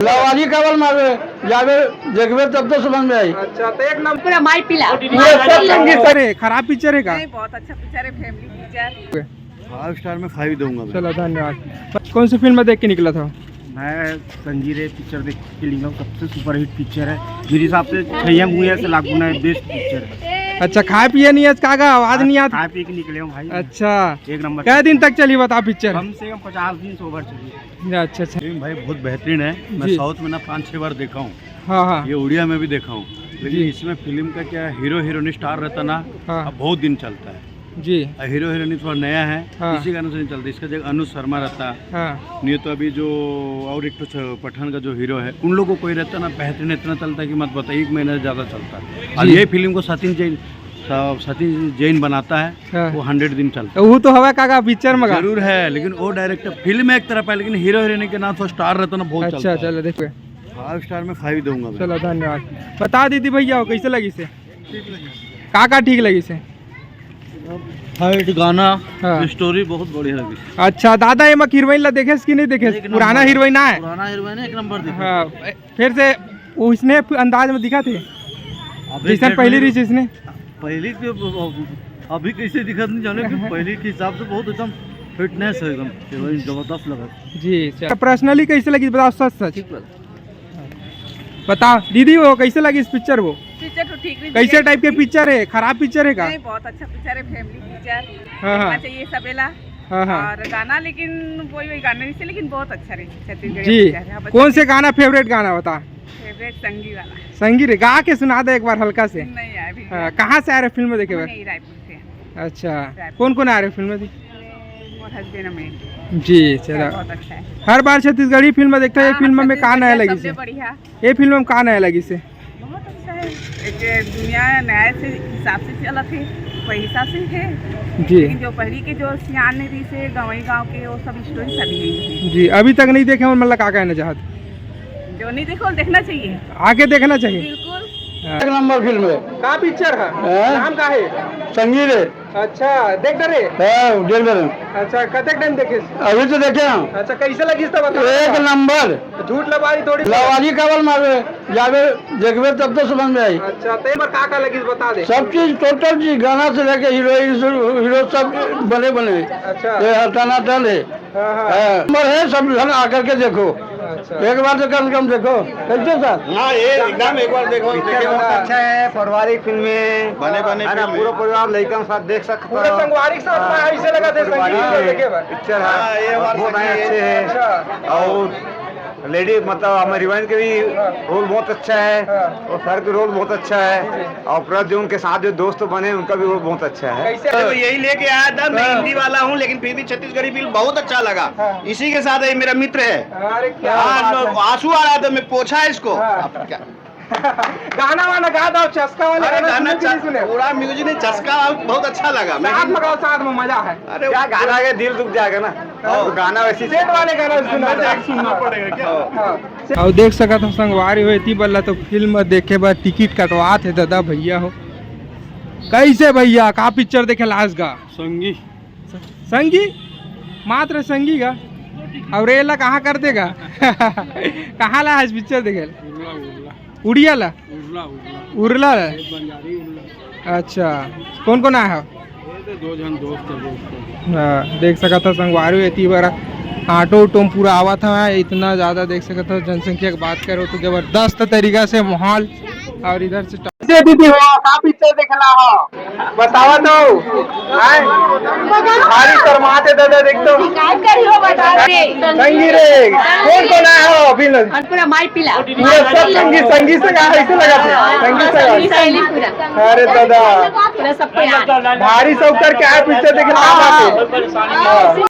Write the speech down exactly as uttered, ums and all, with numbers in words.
लवाली का बल मारबे, जाबे देखबे तब तो समझ में आई। अच्छा, तो एक नंबर। पूरा माई पिला। पूरा सब संगी सारे। खराब पिक्चर है का? नहीं, बहुत अच्छा पिक्चर है, फैमिली पिक्चर। फाइव स्टार में फाइव दूंगा मैं। चलो, धन्यवाद। कौन सी फिल्म देख के निकला था? मैं संगी रे पिक्चर देख के निकला हूँ, सबसे सुपरहिट पिक्चर है मेरे हिसाब से। छहिया मुहिया से लागू ना है, बेस्ट पिक्चर है। अच्छा, खाए पिए नहीं आज, का का आवाज नहीं आती? खाए पी के निकले हूँ भाई। अच्छा, एक नंबर। कै दिन तक चली बता पिक्चर? कम से कम पचास दिन से ओवर चली। अच्छा, अच्छा। फिल्म भाई बहुत बेहतरीन है। मैं जी। साउथ में ना पाँच छह बार देखा हूँ। हाँ, हाँ। ये उड़िया में भी देखा हूँ, लेकिन जी। इसमें फिल्म का क्या है, हीरो हीरोइन स्टार रहता ना, हाँ। अब बहुत दिन चलता है। जी। और हीरो हीरोइन थोड़ा नया है, हाँ। इसी कारण से नहीं चलता। इसका जगह अनुज शर्मा रहता, हाँ। नहीं तो अभी जो और एक तो छ-, पठान का जो हीरो है, उन लोगों को कोई रहता ना, बेहतरीन इतना चलता कि मत बताइए, एक महीने से ज्यादा चलता। और जी। ये फिल्म को सचिन जैन, स-, सचिन जैन बनाता है, हाँ। वो हंड्रेड दिन चलता है। वो तो हवा का, का पिक्चर में का? जरूर है, लेकिन वो डायरेक्टर फिल्म एक तरफ है, लेकिन हीरो हीरोइन के नाम पर स्टार रहता ना, बहुत अच्छा, चलता है। चलो देखो। फाइव स्टार में फाइव दूंगा मैं। चलो, धन्यवाद। बता दीदी भैया, कैसे लगी से? का का ठीक लगी से? फाइट, गाना, हाँ। स्टोरी बहुत बढ़िया लगी। अच्छा दादा, एमा हीरोइन ला देखेस कि नहीं देखेस? एक नंबर। पुराना हीरोइन आय? पुराना हीरोइन एक नंबर दिखा। हाँ, फिर से वो इसने अंदाज में दिखा थे, अबे जैसन पहली रही इसने। पहली के, अभी कैसे दिखत नहीं जाने, फिर पहली के हिसाब से बहुत एकदम फिटनेस है, एकदम हीरोइन जबरदस्त लगा। जी, चल। पर्सनली कैसे लगी, बताओ सच सच। ठीक लगा। बताओ दीदी, वो कैसे लगी इस पिक्चर वो? पिक्चर तो ठीक नहीं कैसे लगी। टाइप के पिक्चर है, खराब पिक्चर है का? नहीं, बहुत अच्छा पिक्चर है, फैमिली पिक्चर। हाँ, हाँ। देखना चाहिए सबेला। हाँ, हाँ। और गाना, लेकिन वही वही गाने नहीं से, लेकिन बहुत अच्छा रही छत्तीसगढ़ी जी। पिक्चर है। हाँ, बच्चे कौन से गाना फेवरेट गाना बता? फेवरेट संगी वाला। संगी रे, गा के सुना दे एक बार हल्का से। नहीं यार, अभी हाँ, कहाँ से आ रहे फिल्म देखे हम बर? यही रायपुर से। अच्छा, रायपुर। कौन कौन आ रहे फिल्म में? मोर हस्बैंड में। जी, चलो। बहुत अच्छा है। हर बार छत्तीसगढ़ी फिल्म देखता है, हाँ, फिल्म में का नया छत्तीसगढ़ी लगी सबसे से? बढ़िया। ये फिल्म में का नया लगी से? बहुत अच्छा है। एक दुनिया नया से हिसाब से चलत है, वही हिसाब से है। जी। लेकिन जो पहली के जो सियान ने दी से गंवई गांव के, वो सब स्टोरी सभी यही है। जी, अभी तक नहीं देखे हो, मतलब का कहना चाहत? जो नहीं देखो, देखना चाहिए। आके देखना चाहिए। बिल्कुल। हाँ। एक नंबर फिल्म है। का पिक्चर है? हैं? नाम का है? संगी रे। अच्छा, देख डरे? हाँ, देख डरे। अच्छा, कतेक टाइम देखे? अभी तो देखे हम। अच्छा, कैसे लगिस त बता। एक नंबर। झूठ लबारी थोड़ी। लबारी का बल मारबे, जाबे देखबे तब तो समझ में आई। अच्छा, तो एक बार का का लगिस बता दे। सब चीज, टोटल चीज, गाना से लेके हीरोइन से, हीरो सब बने बने। अच्छा। ये टनाटन है। हाँ, हाँ। हाँ, नंबर है, सब झन आकर के देखो। अच्छा। एक बार तो कम से कम देखो। कैसे सर? हाँ, ये एकदम एक बार देखो, पिक्चर देखे बहुत बता। अच्छा है, पारिवारिक फिल्म है। बने बने है ना, फिल्म है। पूरा परिवार लइका के साथ देख सकता पूरा हो। संगवारी के साथ हाँ, में ऐसे लगा थे, पूरा संगीत परिवार देखे बा। पिक्चर है। हाँ, ये बात बहुत सही है। अच्छे है। अच्छा। और लेडी, मतलब, हमारे हीरोइन के भी हाँ। रोल बहुत अच्छा है हाँ। और सर के रोल बहुत अच्छा है जी, जी। और प्लस जो उनके साथ जो दोस्त बने, उनका भी रोल बहुत अच्छा है। कैसे? देखो, यही लेके आया था, मैं हाँ। हिंदी वाला हूँ, लेकिन फिर भी छत्तीसगढ़ी फिल्म बहुत अच्छा लगा। हाँ। इसी के साथ ये मेरा मित्र है। अरे, क्या हाँ, बात तो है। आंसू आ रहा था, मैं पोंछा इसको। हाँ। आप क्या? गाना वाना गा दो, चस्का वाला अरे, गाना गाना सुने कि नहीं च-, सुने? पूरा म्यूजिक नहीं, चस्का बहुत अच्छा लगा। मैं साथ में गाओ, साथ में मजा है। अरे, क्या वो गाना है, दिल दुख जाएगा ना। हाँ। तो गाना वैसे ही सेट वाले गाना सुनना मैं था। जाके सुनना पड़ेगा क्या? हाँ। हाँ। अउ देख सकत हो संगवारी हो, एती बल्ला तो फिल्म देखे बर टिकट कटवात हे दादा भैया हो। कैसे भैया, का पिक्चर देखे लास गा? संगी। संगी? मात्र संगी गा? अउ रेला कहाँ कर देगा? कहाँ ला आज पिक्चर देखे? उड़िया ला? उड़ला, उड़ला। उड़ला ला? बंजारी उड़ला। अच्छा, कौन कौन आया हो? ये तो दो जन दोस्त है, दोस्त है। हाँ, देख सकत हो संगवारी, एती बर ऑटो उटो में पूरा आवत हवय, इतना ज्यादा देख सकत हो जनसंख्या की बात करो तो जबरदस्त तरीका से माहौल। और इधर से दे दीदी हो, का पिक्चर देखला हो? बतावा तो। आय? भारी शर्माते दादा, देख तो। शिकायत करी हो, बता दे। संगी रे, कौन कौन आया हो अभी लग? और पूरा माई पिला। पूरा सब संगी, संगी से कहा, ऐसे लगा थे। संगी से कहा। सहेली पूरा। अरे दादा। पूरा सबको याद। भारी सब करके आया, पिक्चर देखने आया बाटे। हाँ।